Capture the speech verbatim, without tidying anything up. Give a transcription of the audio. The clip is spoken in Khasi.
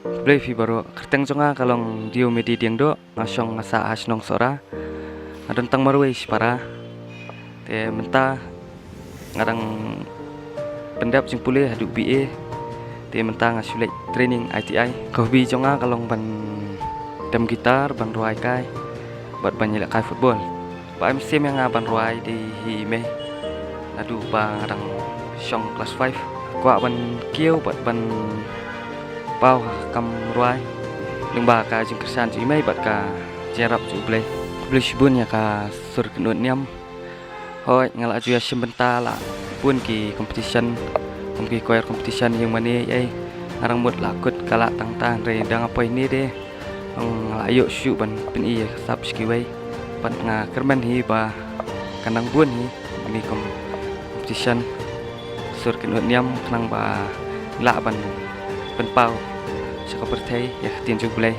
Khublei phi baroh. Kyrteng jong nga ka long Diomedi Diengdoh, nga shong nga sah ha shnong Sohra. Nga don tang marwei shipara. Te mynta nga dang pyndep jingpule haduh B A. Te mynta nga shu leit training I T I. Ka hobby jong nga ka long ban dem guitar, ban rwai kai, bad ban ïalehkai football. Ba ai mynsiem ïa nga ban rwai dei hi i mei. Naduh ba nga dang shong class five, kwah ban kiew bad ban paw ha ka kam rwai lyngba ka jingkyrshan jong i mei bad ka jingïarap jong U Blei. Khublei shibun ïa ka sur kynnoh niam. Hooid, nga la ju ïashim bynta la bun ki competition, kum ki choir competition ïing mane ei. Nga dang mut la kut ka la tang ta, hynrei da nga poi hangne de nga la ïoh shuh ban pyni ïa ka sap sha kiwei. Bad nga kyrmen hi ba kan nang bun hi kine ki competition sur kynnoh niam, khnang ba lah ban pynpaw sha ka pyrthei ïa ka ktien jong U Blei.